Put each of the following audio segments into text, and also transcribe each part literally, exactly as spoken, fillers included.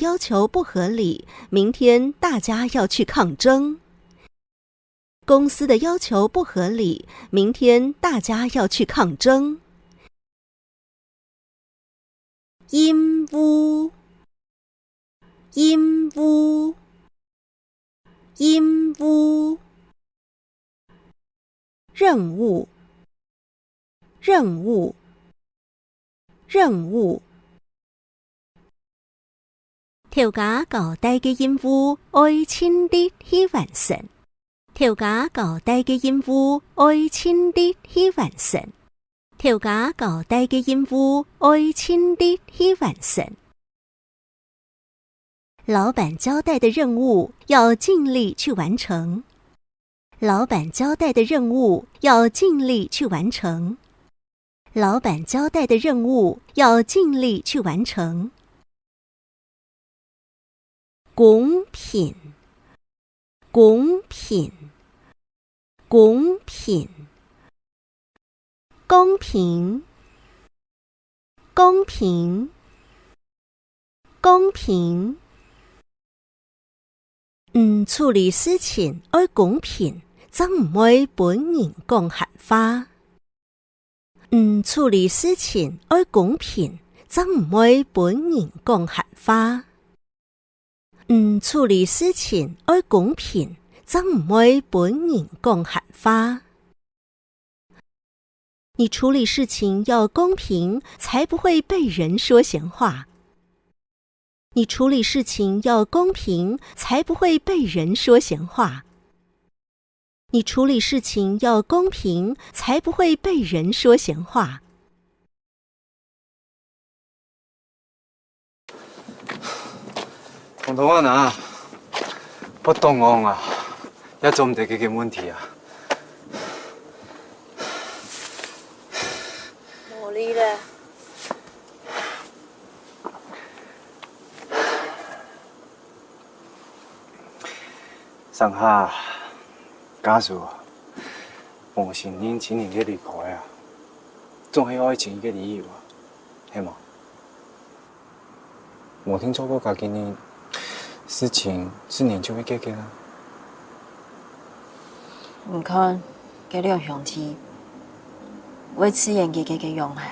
要求不合理，明天大家要去抗争。公司的要求不合理，明天大家要去抗争。任務，任务，任务。任务，任务，任务。頭家交代个任務愛盡力去完成。頭家交代个任務愛盡力去完成。頭家交代个任務愛盡力去完成。老闆交代的任務要盡力去完成。老闆交代的任務要盡力去完成。老闆交代的任务要盡力去完成。公平，公平，公平。 公平，公平，公平。你處理事情愛公平，正毋會分人講閒話。你處理事情愛公平，正毋會分人講閒話。 你處理事情愛公平，正毋會分人講閒話。你處理事情要公平，才不會被人說閒話。你處理事情要公平，才不會被人說閒話。 你處理事情要公平，才不會被人說閒話。通通啊，哪，我當戇啊，也做毋得解決問題啊。無理咧。 上下，假使無承認親人个離開啊，總係愛尋一個理由啊，係無？無定著過該今日事情自然就會解決啊。你看， 該兩兄弟，會自然解決个樣仔。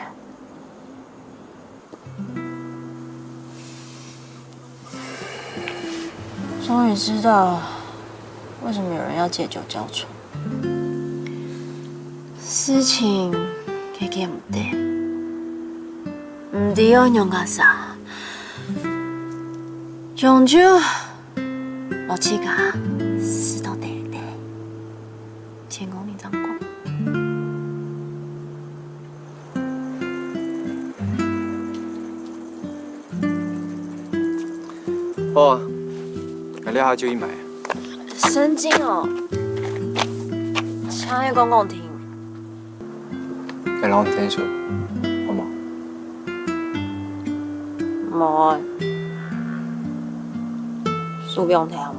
終於知道為什麼有人要借酒澆愁。事情解決毋得，毋知愛仰般煞，終究 落自家，死到底底，天公你正講。好啊，𠊎這下就去買。神經哦！請你講講聽。 𠊎摎你𢯭手，好無？無愛，手放忒好無？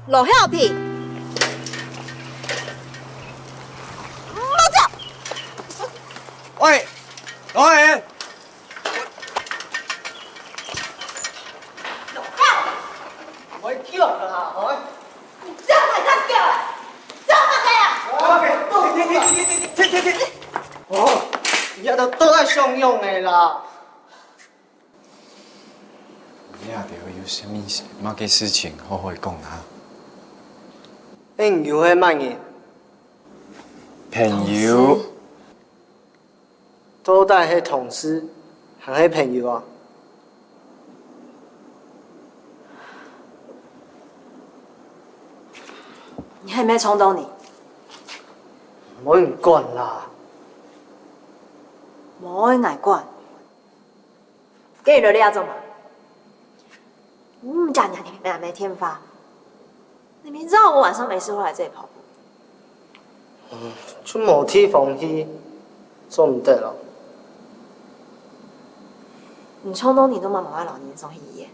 羅孝平，莫走！喂，喂！莫叫啦，喂！你走還敢叫啊？走開啊！停停停停停停停停！哦，你這兜到底想仰仔啦？ 你這兜有啥物事，麼个事情好好講啊？恁又係麼人？朋友。到底係同事，還係朋友啊？你係毋係衝動呢？無人管啦。無愛𠊎管。 該你來這做麼个？你毋敢聽聽妹妹電話？你明知道我晚上沒事會來這裡跑步。嗯，就無地方去，做毋得咯。你衝動，你都嘛無愛摎你送去醫院。